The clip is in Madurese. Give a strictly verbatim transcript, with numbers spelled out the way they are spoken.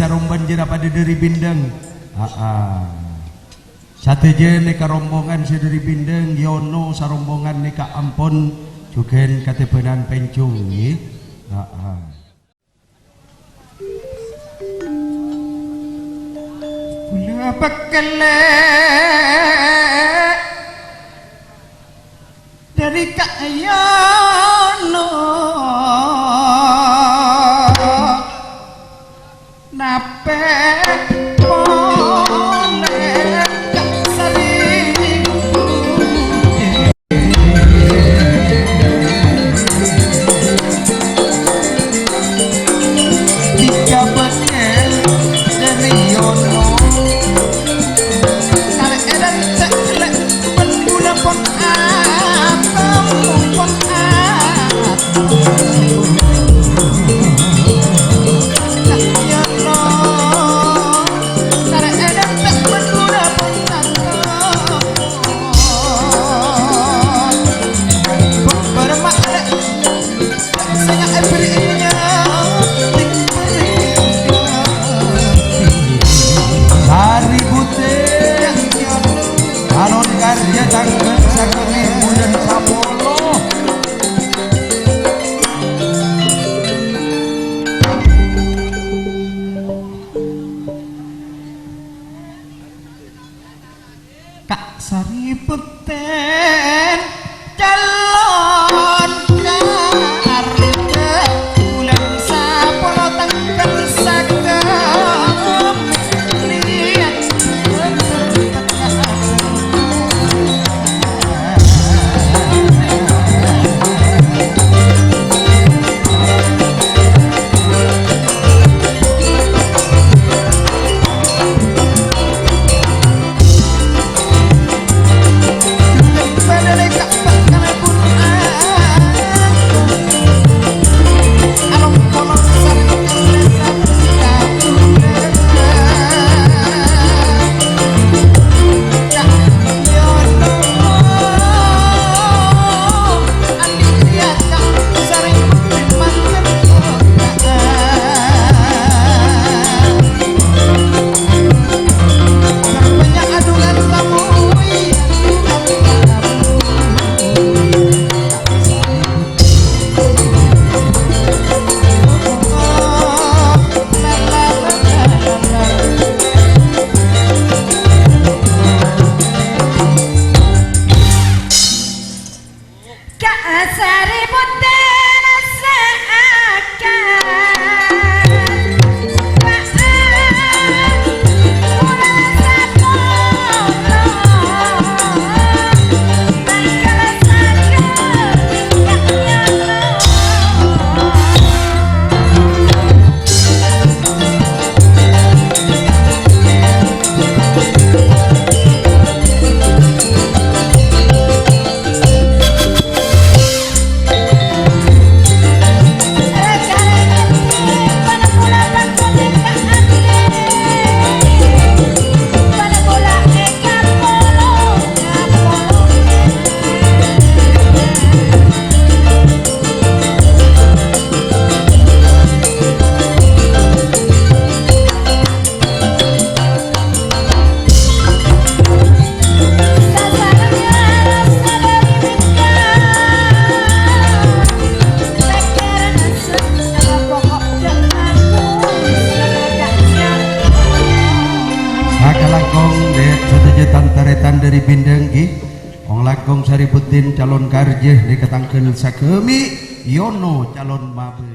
Karomban jârèya padâ dâri Bindeng. Aa. Sadhâjâ nèka rombongan sè dâri Bindeng, Yono sarombongan nèka ampon jhughân katèbhânan pènjhung, ngghi. Aa. Kaulâ pèkkèlè dâri Ka' Yono. Napè polè Ka' Sari? Tiga bâkèl dâri Yono. Karè èdhâ cèklè bân ghulâ pon atom, pon atom. Ka' Yono. Karè èdhâ cèklè bân ghulâ pon atom. Bârâmma arè Sè èbherri'â, èbherri'â. Sari Putih, Calon Karjâ tangghâl sakalè bulân sapolo. Ka' Sari Putih Calon Karjâ, bulân sapolo tangghâl sakalè. Ka' Sari Putih nasa'akan. Sakalangkong, dâ' sadhâjâ tan-tarètan dâri Bindeng, ngghi. Wong langkong Saribuddin Calon Karjâ nèka tangghâl saghâmè', Yono calon mabâ.